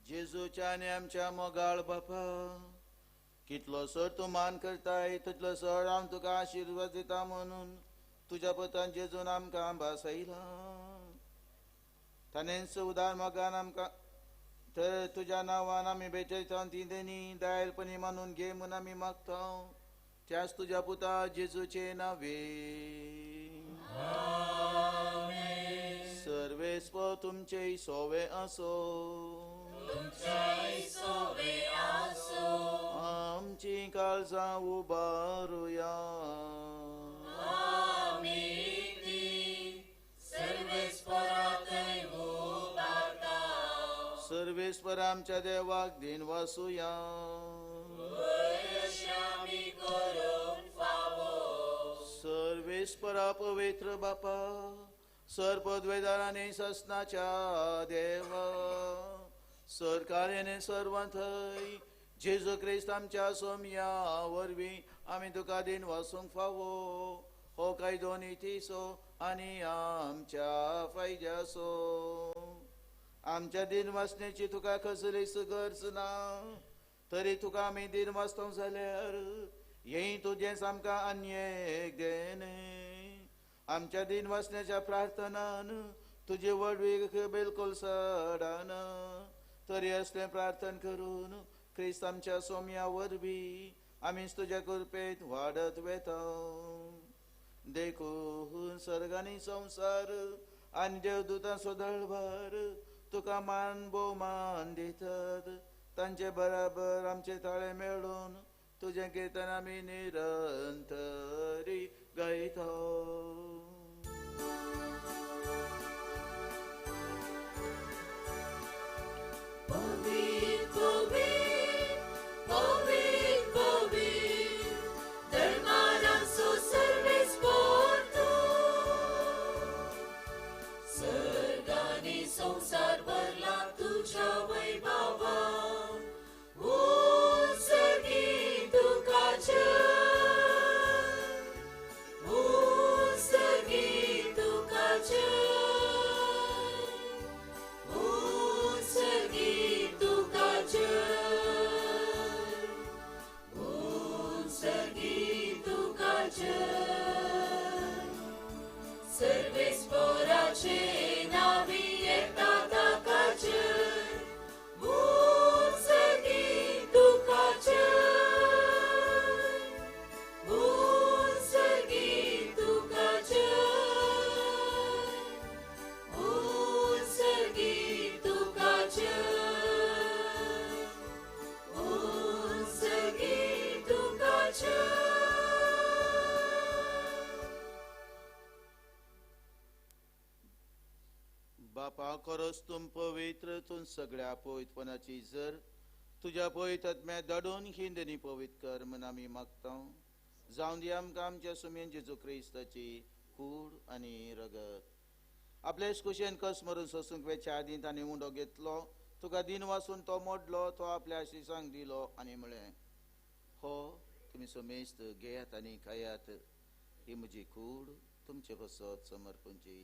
जेजूच्या आनी आमच्या मोगाळ बापा, कितलो सर तूं मान करताय तितलो सर हांव तुका आशिर्वाद दिता म्हणून तुज्या पुतान जेजून आमकां भासयला. ताणेंच उदार मोगान आमकां तर तुज्या नांवान आमी भेटयता ती देणी दायलपणी मानून घे म्हूण आमी मागता त्याच तुज्या पुता जेजूचे नांवे. सर्वेस्पर तुमचे सोवे आसो, आमची काळजां उबारुया. सर्वेस्पर आमच्या देवाक दिन वासुया. सर्वेस्परा पवित्र बापा, सर पदवेदाराने ससनाच्या देवा, सरकार्याने सर्वांथय जेजू क्रिस्त आमच्या सोमया वरवीं आमी तुका दिन वासूंक फावो हो कायदो नितीचो आनी आमच्या फायद्याचो. आमच्या दिन वासण्याची तुका कसलीच गरज ना, तरी तुका आमी दिन वाचता जाल्यार हें तुजेंच आमकां आनी एक देणें. आमच्या दिन वासण्याच्या प्रार्थनान तुजी व्हडवीक बिलकुल सडाना, तरी असलें प्रार्थन करून क्रिस्त आमच्या सोम्या वरवीं आमीच तुज्या कृपेंत वाडत वेता. देखून सर्गांनी संवसार आनी देवदूतांचो दळभार तुका मान भोवमान दितात. तांचे बराबर आमचे थाळे मेळून तुजें कीर्तन आमी निरंतरी गायता. पवित्र पवित्र पवित्र पवित्र धर्मारांचो सर्वेस्पोर तूं, सर्ग आनी संवसार भरला तुज्या वैभवान. उत्सर्गी तुका जय, उत्सर्गी तुका जय, उत्सर्गी तुका जय, उत्सर्गी तुका जय. सर्वेस्पोराचे नावी येता ताका जय, उत्सर्गी तुका जय, उत्सर्गी तुका जय, उत्सर्गी तुका जय, उत्सर्गी तुका जय. बापा खरोच तूं पवित्र, तूं सगळ्या पवित्रपणाची जर तुज्या पवित्र आत्म्या धाडून ही देणी पवित्र कर म्हूण आमी मागता. जावन दी आमकां आमच्या सुमेन जेजू क्रिस्ताची कूड आनी रगत. आपले कुशेन कस मरून सोसूंक वेच्या आदीं ताणें उंडो घेतलो, तुका दिन वासून तो मोडलो, तो आपल्या शिसांक दिलो आनी म्हळें, हो तुमी समेस्त घेयात आनी खायात, ही म्हजी कूड तुमचे पसत समर्पणची.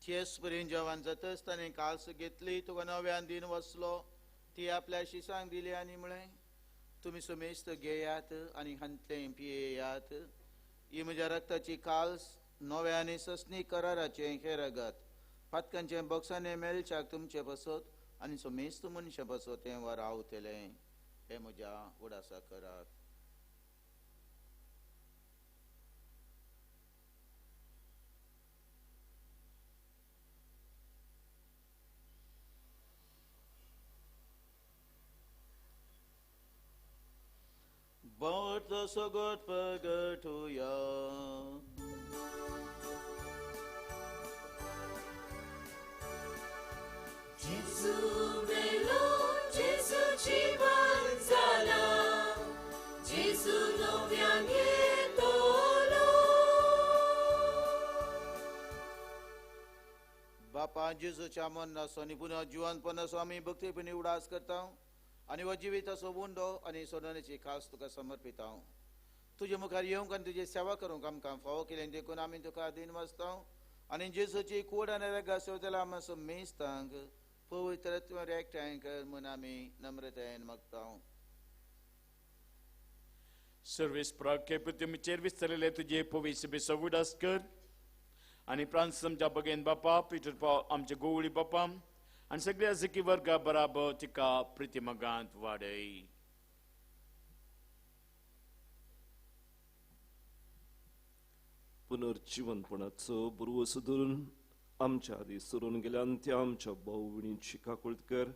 तेच परीन जेवण जातच ताणें काल्स घेतली, तुका नव्यान दिन वसलो, ती आपल्या शिसांक दिली आनी म्हळें, तुमी समेस्त घेयात आनी हांतलें पियेयात, ही म्हज्या रक्ताची काल्स नव्या आनी ससनी कराराचें हें रगत पातकांचें बॉक्सांनी मेळच्याक तुमचे पसत आनी समेस्त मनशां पसत हें वरावतलें. हें म्हज्या उडासा करात. बोट सगट प्रगटुया. जेजू मेलो, जेजू जिवन जाला, जेजू नव्यान येतलो. बापा जेजूच्या मरणाचो आनी पुनः जिवनपणाचो आमी भक्तीपणी उडास करता आनी हो जिविताचो उंडो आनी सोडवणेची खास तुका समर्पिता. तुजे मुखार येवंक आनी तुजी सेवा करूंक आमकां फावो केलें देखून आमी तुका दिन वाचता आनी जेजूची कूड आनी रगत सेवतल्या आमकां समेस्तांक पवित्र एकठांय कर म्हूण आमी नम्रतायेन मागता. सर्वेस प्राक्य पृथ्वीचेर विस्तरलेले तुजे पवित्र बेसो उडास कर आनी प्रांत आमच्या बगेन बापा पिटर पाव आमचे गोवळी बापा आनी सगळ्या जकी वर्गा बराबर तिका प्रितिमगांत वाडय. पुनर्जिवनपणाचो बुरवसो धरून आमच्या आदी सरून गेल्यान त्या आमच्या भावभयणींची काकुळट कर,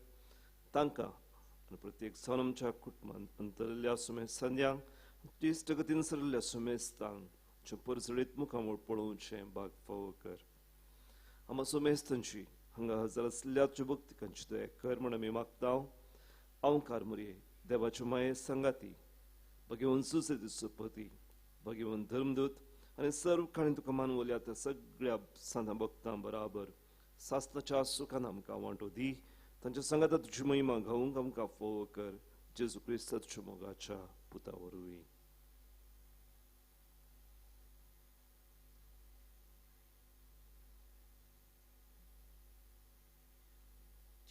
तांकां आनी प्रत्येक जावन आमच्या कुटुंबांत अंतरलेल्या सुमेस्तांक इश्ट गतीन सरलेल्या सुमेस्तांक परजळीत मुखामळ पळोवचें भाग फावो कर. आमा सुमेस्तांची हांगा हजर आसल्या तुज्या भक्तिकांची दया कर म्हूण आमी मागता. अवकार मुरये देवाचे माये सांगाती भगेवन सुसेती सुपती भगेवन धर्मदूत आनी सर्व काणी तुका मानवल्या त्या सगळ्या सांतां भक्तां बराबर सासनाच्या सुखान आमकां वांटो दी. तांच्या सांगाता तुजी महिमा गावूंक आमकां फोव कर, जेजू क्रिस्त तुज्या मोगाच्या पुता वरवीं.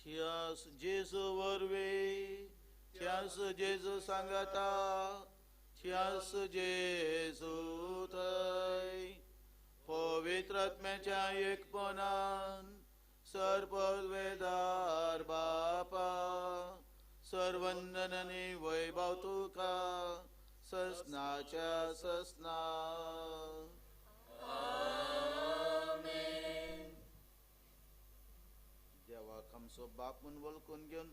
त्यास जेजू वरवीं, त्यास जेजू सांगाता, त्यास जेजू थंय पवित्र आत्म्याच्या एकपणान सर्ववेदार बापा सर्वंदनने वैभव तुका ससनाच्या ससना. देवाक आमचो बाप म्हूण वळखून घेवन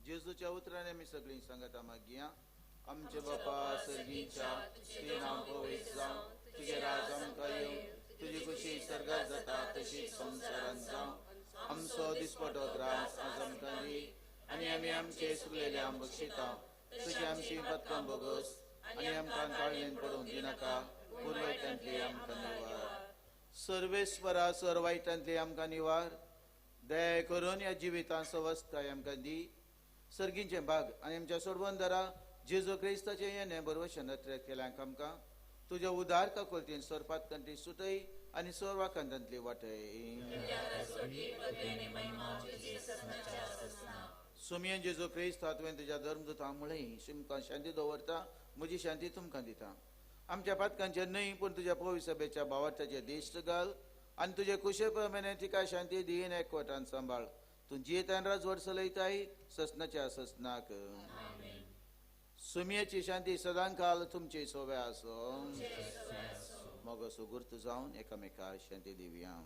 जेजूच्या उतरांनी आमी सगळीं सांगता मागया. आमचे बापा सर्गीच्या, तुजें नांव पवित्र जावं, तुजें राज आमकां येवं, तुजी खुशी सर्गात जाता तशीच संवसारांत जावं. आमचो दिसपटो ग्रास आज आमकां दी आनी आमी आमचे चुकलेल्यांक बक्षिता तशी आमची पत्कां बोगस आनी आमकां काळणेन पडूंक दिनाका, पूण वायटांतली आमकां निवार. सर्वेस्वरा सर वायटांतली आमकां निवार. दया करून ह्या जिवितांत सवस्तकाय आमकां दी. सर्गींचें भाग आनी आमच्या सोडवणदारा जेजू क्रिस्ताचें येणें बरवशें नत्रेत केल्यांक आमकां तुज्या उदार काकुळतीन सोरपातकांतली सुटय आनी सोरवाकांतांतली वाटय. सुमयन जेजू क्रिस्ता तुवें तुज्या धर्मदूता म्हळें, तुमकां शांती दवरता, म्हजी शांती तुमकां दिता. आमच्या पातकांचेर न्हय पूण तुज्या पवित्र सभेच्या भावार्थाचेर दिश्ट घाल आनी तुजे कुशे प्रमाणे तिका शांती दीन एकवटान सांबाळ. तूं जियेतान राजवट चलयताय ससनाच्या ससनाक. सुमयेची शांती सदांकाल तुमची सोवे आसो. मग सुगुर्त जावन एकामेका शांती दिवया.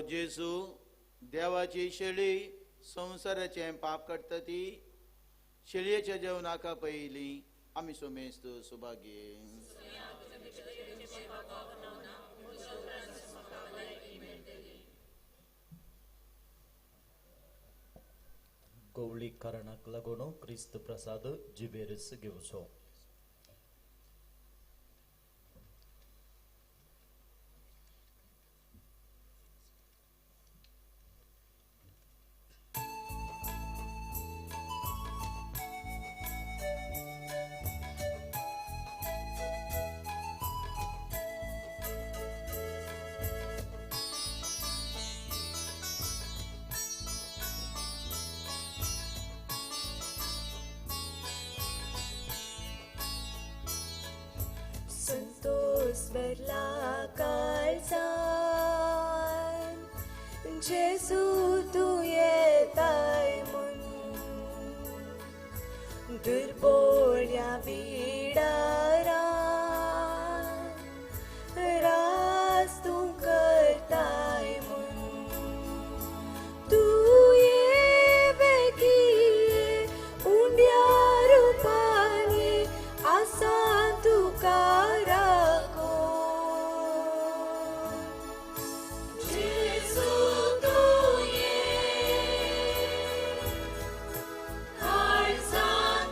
जेजू देवाची शेळी संवसाराचें पाप काडटा ती शेळयेच्या जेवणाका पयलीं आमी सोमेस्त सुभागी. गवळी कारणाक लागून क्रिस्त प्रसाद जिबेरस घेवचो. Hearts on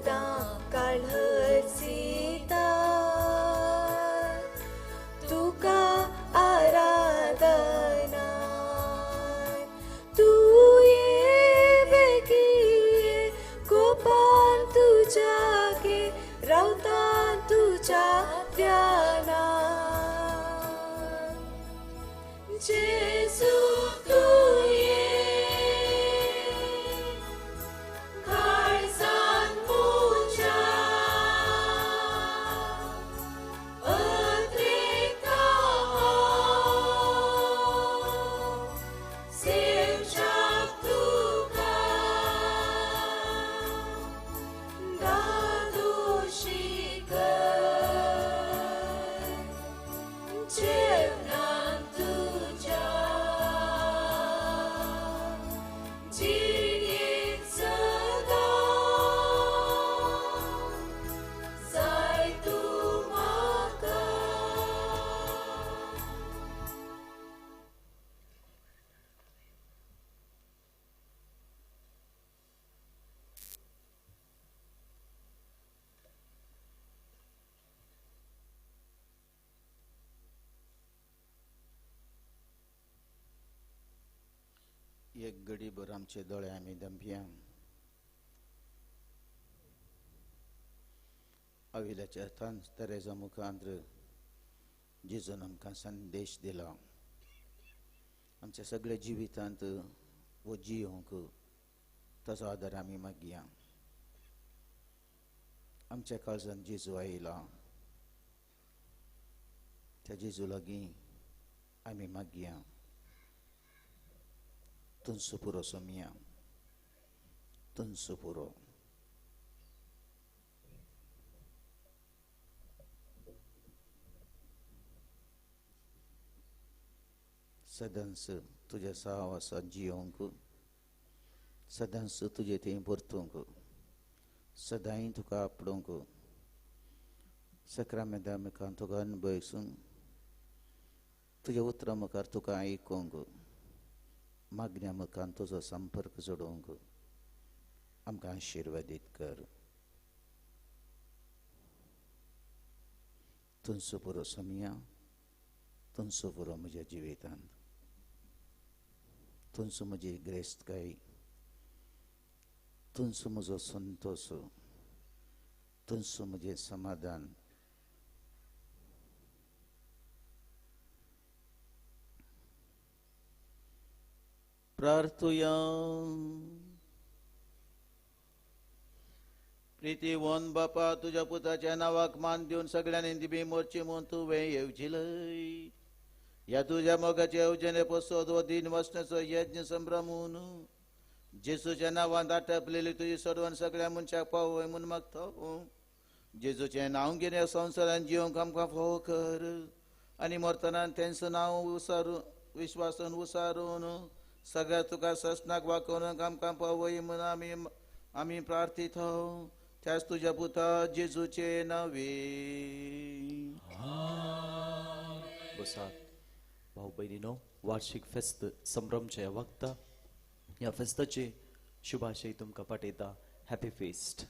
सदां काळहर्सिता तुका आराधना तूं ये बेगीन कोपान तुज्या गे रावता तुज्या ध्यानान जेजू तूं ये काळजान म्हज्या अद्रेकता हांव सेवच्याक तुका धादोशी कर जेवणान तुज्या जिणेंत सदां जाय तूं म्हाका. एक घडीभर आमचे दोळे आमी दंपया. अविलाच्या हातान तेरेजा मुखांत जेजून आमकां संदेश दिला. आमच्या सगळ्या जिवितांत वो जियोंक ताचो आदार आमी मागया. आमच्या काळजान जेजू आयला, त्या जेजू लागीं आमी मागया. तुमचो पुरो सोमया, तुमचो पुरो. सदांच तुज्या सहवासात जियोंक, सदांच तुजे थंय परतूंक, सदांय तुका आपडोंक, सक्रामेदा मुखार तुका अनुभवसून तुज्या उतरां मुखार तुका आयकोंक, मागण्या मुखार तुजो संपर्क जोडोवंक आमकां आशिर्वादीत कर. तुमचो पुरो सोमया, तुमचो पुरो म्हज्या जिवितांत, तुमचो म्हजी ग्रेस्तकाय, तुमचो म्हजो संतोश, तुमचो म्हजें समाधान. प्रार्थुया. प्रितीवन बापा, तुज्या पुताच्या नांवाक मान दिवन सगळ्यांनी दिबी मोरची म्हूण तुवें येवजिलय. ह्या तुज्या मोगाचे येवजणे पसत हो दिन वसण्याचो यज्ञ संभ्रमून जेजूच्या नांवान आटपलेली तुजी सर्वान सगळ्या मनशाक पावय म्हूण मागता. जेजूचें नांव घेवन संवसारान जिवंक आमकां फावो कर आनी मरतना तेंचो नांव उसारून विश्वासान उसारून सगळ्या तुका ससनाक वाकोवन आमकां पावय म्हूण आमी आमी प्रार्थिता त्याच तुज्या पुता जेजूचे नावे. बसात भाऊ भयणीनो, वार्षिक फेस्त संभ्रमच्या ह्या वक्ता ह्या फेस्ताचे शुभाशय तुमकां पाठयता. हॅपी फेस्ट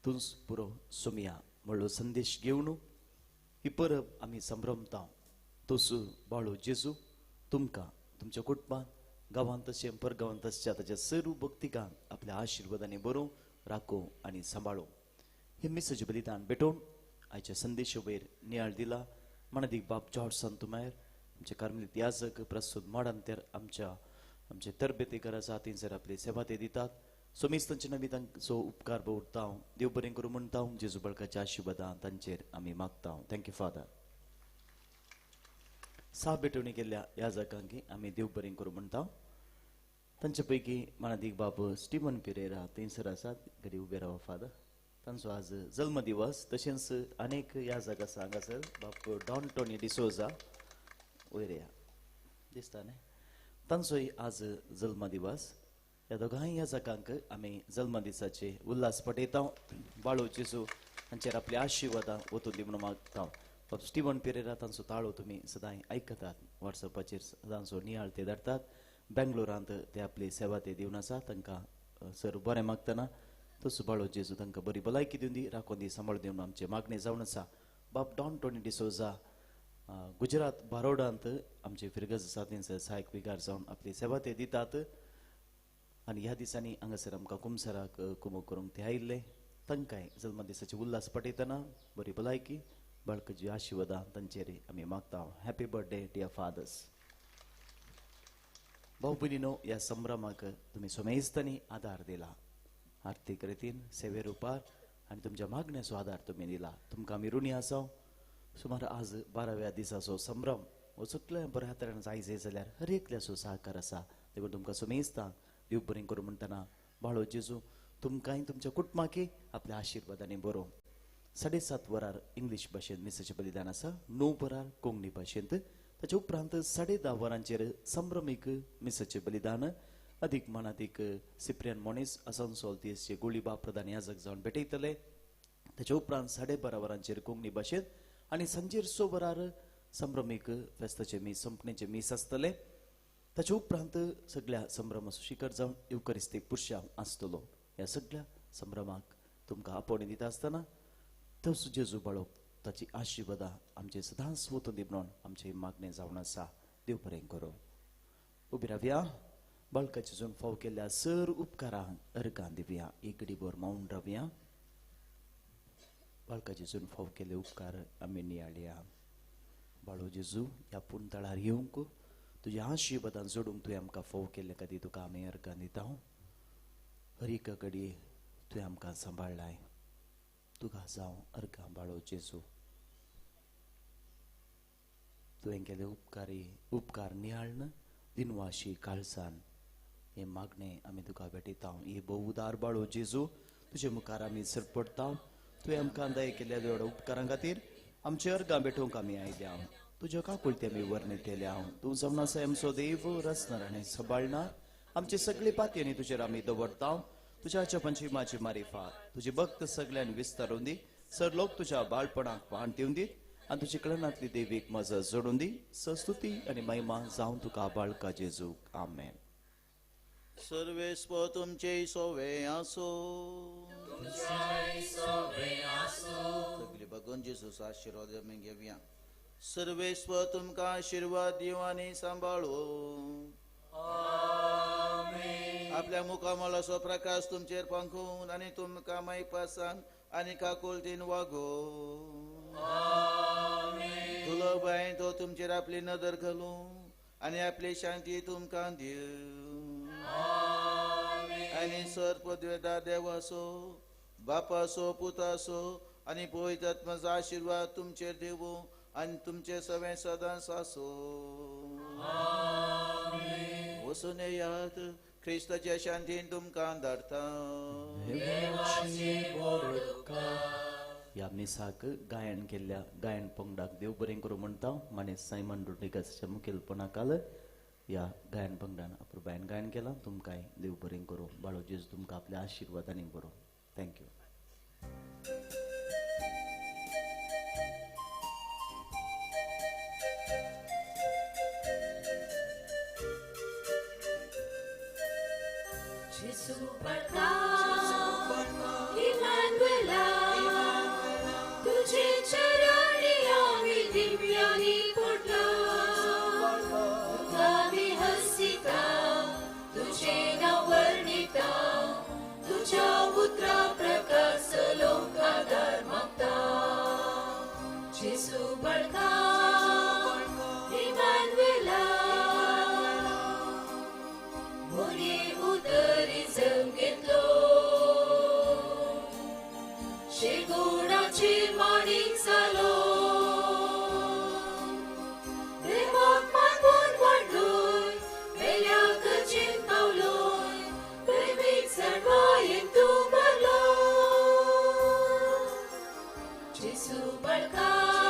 तुंच पुरो सुमया म्हणलो संदेश घेवन ही परब आमी संभ्रमता. तोसू बाळू जेजू तुमकां तुमच्या कुटुंबान गांवांत तशें परगांवांत तशें ताच्या सर्व भक्तिकांक आपल्या आशिर्वादांनी बरोवं राखो आनी सांबाळो. हे मिसाचें बलिदान भेटोवन आयच्या संदेशा वयर नियाळ दिला मानादीक बाब जॉर्ज संतुमायर, आमचे कार्मेलीत याजक प्रस्तुत माडांतर आमच्या आमचे तरबेतीकर आसा थंयसर आपली सेवा ते दितात. सोमीस तांचे नवी तांचो उपकार बवडटा. देव बरें करूं म्हणटा. जेजू बळकाच्या आशिर्वादान तांचेर आमी मागता. Thank you father. सा भेटवणी केल्ल्या याजकांक आमी देव बरें करूं म्हणटा. तांचे पैकी मानादीक बाब स्टिवन पिरेरा थंयसर आसात. घडी उबे रावा फादर. तांचो आज जल्मदिवस. तशेंच अनेक याजक आसा हांगासर. बाब डॉन टोनी डिसोजा वयर या दिसता न्ही, तांचोय आज जल्मदिवस. ह्या दोगांय याजकांक आमी जल्मदिसाचे उल्हास पटयता. बाळू जेजू हांचेर आपली आशिर्वादां वतून दी म्हणून मागता. बाब स्टिवन पिरेरा तांचो ताळो तुमी सदांय आयकतात. वॉट्सएपाचेर तांचो नियाळ ते धाडटात. बेंगलोरांत ते आपली सेवा ते दिवन आसा. तांकां सर बरें मागतना तसो बाळो जेजू तांकां बरी भलायकी दिवन दी, राखून दी, सांबाळ दिवन आमचे मागणें जावन आसा. बाब डॉन टोनी डिसोजा गुजरात बारोडांत आमचे फिरगज आसा, तेंचे सहायक विगार जावन आपली सेवा ते दितात आनी ह्या दिसांनी हांगासर आमकां कुमसराक कुमक करूंक ते आयिल्ले. तांकांय जल्मदिसाचे उल्हास पटयतना बरी भलायकी, बाळकाची आशिर्वादां तांचेर आमी मागता. Happy birthday dear fathers. भाव भयणीनो, ह्या संभ्रमाक तुमी सोमेस्तांनी आदार दिला, आर्थीक रितीन सेवे रुपार आनी तुमच्या मागण्याचो आदार तुमी दिला. तुमकां आमी ऋणी आसा. सुमार आज 12व्या दिसाचो संभ्रम हो सगळ्या बऱ्या तरेन जाय जाल्यार हर एकल्याचो सहकार आसा. देखून तुमकां सोमेस्तांक देव बरें करूं म्हणटना बाळो जेजू तुमकांय तुमच्या कुटुंबाकय आपल्या आशिर्वादांनी बरोवं. 7:30 वरार इंग्लीश भाशेंत मिसाचें बलिदान आसा, 9 वरार कोंकणी भाशेंत, ताचे उपरांत 10:30 वरांचेर संभ्रमीक मिसाचें बलिदान. अदीक मानादीक सिप्रियन मोनीस आसानसोल तीसचे गोळीबा प्रधान याजक जावन भेटयतले. ताचे उपरांत 12:30 वरांचेर कोंकणी भाशेंत आनी सांजेर 6 वरार संभ्रमीक फेस्ताचें मीस संपणेचें मीस आसतलें. ताचे उपरांत सगळ्या संभ्रमाचो शिखर जावन युकरिस्तीक पुरशांव आसतलो. ह्या सगळ्या संभ्रमाक तुमकां आपोवणें दिता आसतना तसो जेजू बाळोक ताची आशिर्वादां आमचे सदांच वतून दी म्हणून आमचें मागणें जावन आसा. देव बरें करूं. उबी रावया, बाळकाचे जून फाव केल्ल्या सर उपकारांक अर्गां दिवया. एक घडीभर मौन रावया. बाळकाचे जून फाव केल्ले उपकार आमी नियाळया. बाळो जेजू, ह्या पुणतळार येवंक तुज्या आशिर्वादान जोडूंक तुवें आमकां फाव केल्ले खातीर तुका आमी अर्गां दिता. हर एका घडये तुवें आमकां सांबाळ्ळाय, तुका जावं अर्गां बाळो जेजू. तुवें केले उपकारी उपकार नियाळन दिनवाशी काळसान हें मागणें आमी तुका भेटयता. हे भोव उदार बाळो जेजू, तुजे मुखार आमी सरपडटा. तुवें आमकां दया केल्ल्या एवढ्या उपकारां खातीर आमचे अर्गां भेटोवंक आमी आयल्या. तुज्या काकुळती आमी वर्णितल्या. तूं जावन आसा आमचो देव, रचणार आनी सांबाळणार. आमचे सगळे पातयेनी तुजेर आमी दवरता. तुज्या चपनची माची मारिफात तुजी भक्त सगळ्यांनी विस्तारून दी. सर लोक तुज्या बाळपणाक वाण दिवन दी आनी तुजी कळनांतली देवीक मजत जोडून दी. सस्तुती आनी महिमा जावन तुका बाळका जेजूक. आमेन. सर्वेस्व तुमचे सोवे आसो. सगळी बघून जेजूचो आशिर्वाद आमी घेवया. सर्वेस्व तुमकां आशिर्वाद दिवं आनी सांबाळू. आपल्या मुखामळाचो प्रकाश तुमचेर पांखून आनी तुमकां मायपासान आनी काकुळतीन वागो. दुलबायन तो तुमचेर आपली नदर घालूं आनी आपली शांती तुमकां दिवं. आनी सर पदवेदा देवाचो, बापाचो, पुताचो आनी पवित्र आत्म्याचो आशिर्वाद तुमचेर दिवं आनी तुमचे सवें सदांच आसूं. वचून येयात, क्रिस्ताच्या शांतीन तुमकां धाडटा. ह्या मिसाक गायन केल्ल्या गायन पंगडाक देव बरें करूं म्हणटा. माने सायमन रोड्रिगसाच्या मुखेलपणाखाल ह्या गायन पंगडान अप्रुबायन गायन केलां. तुमकांय देव बरें करूं. बाळो जेजू तुमकां आपल्या आशिर्वादांनी बरोवं. Thank you. Gesù barca.